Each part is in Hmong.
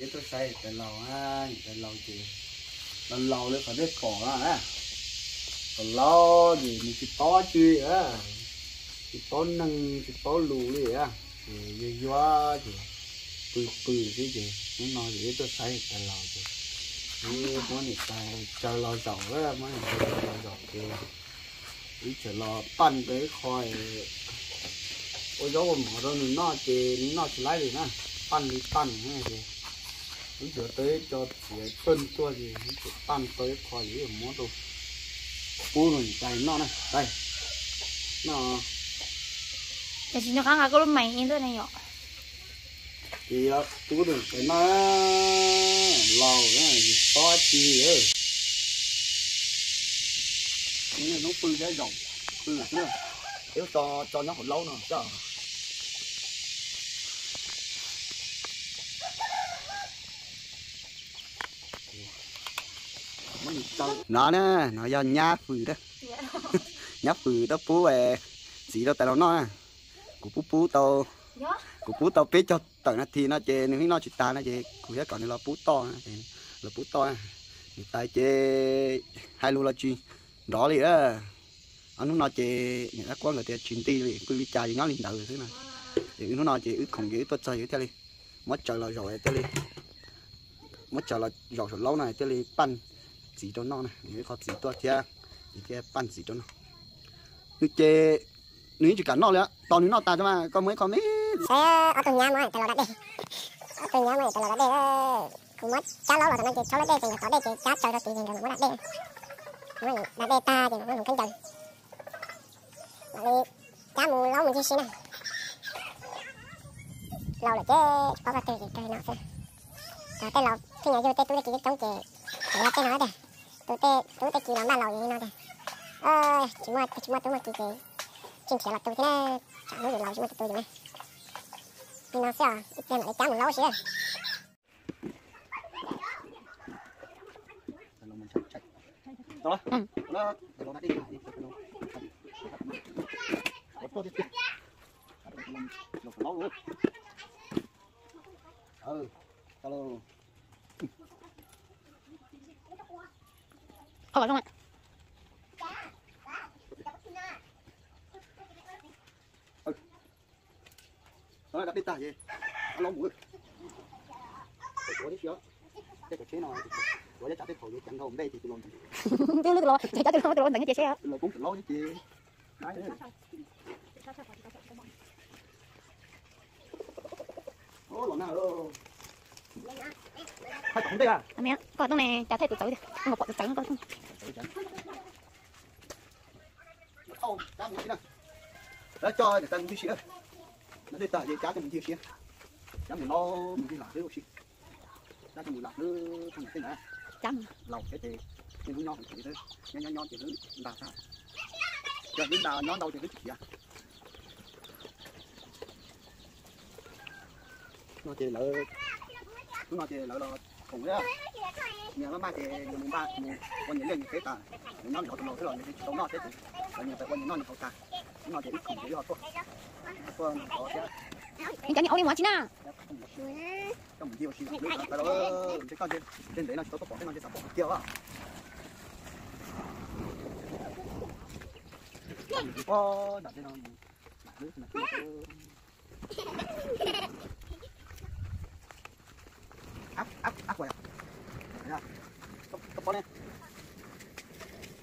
Peb tuaj saib tais laus, tais laus ces laus laus li qhov nej pom na. Qhov laus ces nws tsis paub tsi, tsis paub neeg tsis paub lus li, ces yuag yuag ces pw pw xwb ces hnub no ces wb tuaj saib tais laus ces wb muab niam tais tsaws los zaum, muab niam tais tsaws los zaum ces wb tseem los paj rau ib qho ua zaub ua mov rau nws noj ces nws noj tsis laib li na, paj li paj na ces wb yuav tau ib co txiav paj tuaj ces wb tseem paj tau ib qho ces wb yuav muab rau pub rau niam tais noj na, tais noj. Ces tsis nco qab nqa koj lub mais tuaj ne yom. Ces yuav pub rau niam tais noj, laus tsis paub tsi. Hnub pw thiab zaum pw xwb, tso nyob hauv laub no coj. No na, no yog nyab fwm, nyab fwm tuaj pub txiv rau tais laus noj na. Kuv pub pub tau, kuv pub tau peb caug tawm nas this no ces nws yeej noj tsis tas no ces kuv thiaj kom nws los pub toj, los pub toj. Niam tais ces hais lus los tsis nrov li. Ob hnub no ces niam dab Kuab nkawd tias tsis nti li, pw li cas ces nyob li ntawd xwb na. Ces wb hnub no ces wb khoom ces wb tuaj txog ces wb thiaj li muab tsaws los zaum thiaj li, muab tsaws los zaum saum laub no thiaj li paj txiv rau noj na, nws ib qho txiv tuaj thiab, ces thiaj paj txiv rau noj. Nws ces nws yeej tsis kam noj li, tos nws noj tas mas koj muab ib qho me. Saib ob tug nyab muab tais laus da dej, ob tug nyab muab tais laus da dej. Kuv muab cab laub los tom no ces tshaub lub dej ces nkawd tom dej ces cab tsaws rau tid ces nkawd muab da dej, muab da dej tag ces muab hmoov khaub ncaws mam li cab mus laub mus ncig si na. Laus lawm ces tsis paub qhov twg ces kawg no xwb. Cov tej laus tej nyuag yug tej tub tej ki coob coob ces tseem yog tej no tiag. Tus tub tej ki los npaj laus li no tiag. Tsis muaj, tsis muaj tub muaj ki ces tsis nrhiav los tu thiab, tsam hnub yus laus tsis muaj tus tu yus ne. Li no xwb os, ib pliag mam li cab mus laub si. Qhov kom zoo. Tau dab dej tag ces laub mus. Tuav tib si, tej cov tsheb no tuav cov tsav tej thaum yuav ceev dhau npej ces tus laus ntxeev. Twb lub tus laus, cov tus laus ntxeev ces seb. Tus laus poob tus laub ces. Los na. Koj tuaj ne, cas thaij tus txawv tiag, ua pom tus txawv koj tuaj. Cov ntawd mus ncig siab, cov ntawd cov mus ncig siab, cov mus laub mus ncig lam xwb ua si, cov mus lam xwb pheej lam xwb na. Laus thiab ces yeej hlub nyob heev heev xwb, nyob nyob nyob ces hlub nta tag, yog hlub nta nyob ntau ces hlub tsis khiav. No ces lawv, hnub no ces lawv los khoom thiab, nyias maj maj ces nyias mus npaj mus ua nyias liaj nyias teb tas, nws nyob nrog tus laus xwb los nws tsis tau noj thiab ces lawv nyias pais ua nyias noj nyias haus tas. Hnub no ces wb khoom ces wb ho tuaj, tuaj nrog thiab. Cov niam hauv li mus tsis na. Koj mus ncig ua si, ntshe koj ntshe ntev no tsis tau tuaj pom tej no ntshe xav pom kiag os. Pob nram tej no. Ab, ab, ab, koj pob ne,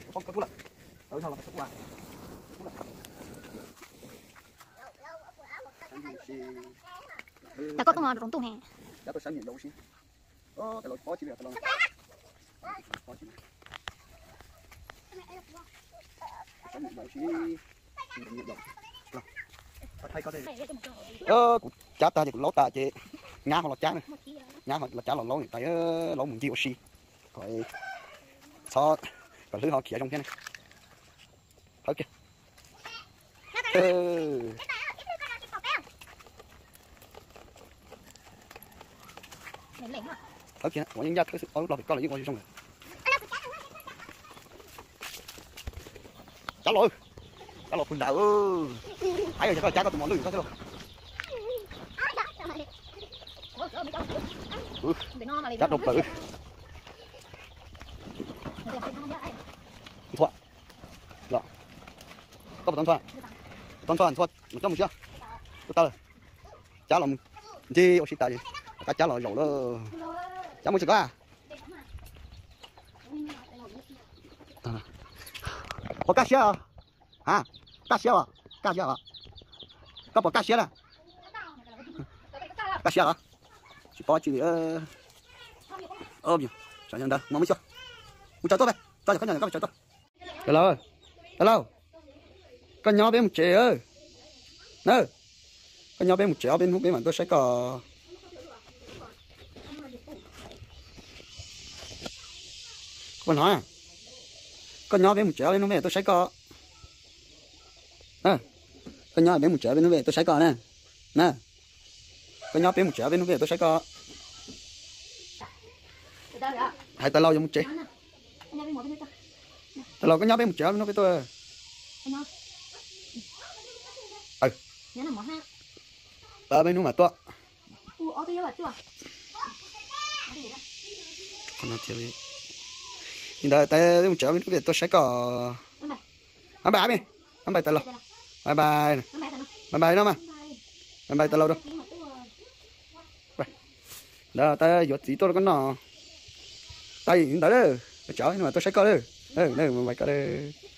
koj pob kub lawm, tau ib zaug los koj kub lawm. Cov koj tuaj no roos ntuj ne. Cov tuaj saib niam yau si. Tais laus pob tsis li, tais laus pob tsis li. Saib niam yau si. Kuv cab tag ces kuv laub tas ces nyab ho los cab na. Nyab ho los cab los laub niam tais, laub mus ncig ua si. Kom txhob, kom hlwb ho khiav zoo thiab na. Hawb kiag. Hawb kiag, ua yeej ncaj thawb xwb, ob lub log pem koj los yeej ua zoo lawm. Cab los, cab los puag nrad. Aib, yog koj cab koj tus mos lwj koj thiab los. Cab rau plaws. Nthua. Koj puas tau nthua? Tau nthua, nthua, coj mus siab. Tau lawm. Cab los mus. Nti ua si tas, cab los zaum lawm. Cab mus tsis koj. Puas kaj siab os? Ha, kaj siab os? Kaj siab os? Koj puas kaj siab na? Kaj siab os? Tsis paub tsis li. Ntawd mus xyuas, mus tsaws tuaj, tso cov khaub ncaws koj tsaws tuaj. Tais laus, tais laus, koj nyob peb mus tsev na. Koj nyob peb mus tsev, ob peb hnub peb mam tuaj saib koj. Koj puas hnov? Koj nyob peb mus tsev, ob peb hnub peb mam tuaj saib koj. Koj nyob peb mus tsev, ob peb hnub peb mam tuaj saib koj na. Na, koj nyob peb mus tsev, ob peb hnub peb mam tuaj saib koj. Hais tais laus yuav mus tsev. Tais laus, koj nyob peb mus tsev, ob peb hnub peb tuaj. Ob peb hnub mam tuaj. Li ntawd, mus tsev, ob peb hnub peb mam tuaj saib koj. Bye bye, bye bye tais laus. Bye bye, bye bye no mas. Bye bye tais laus. Ntawd tais yuav txiv tuaj rau koj noj. Tais ntawd, tsam no mas tuaj saib koj lawm. Bye bye koj lawm.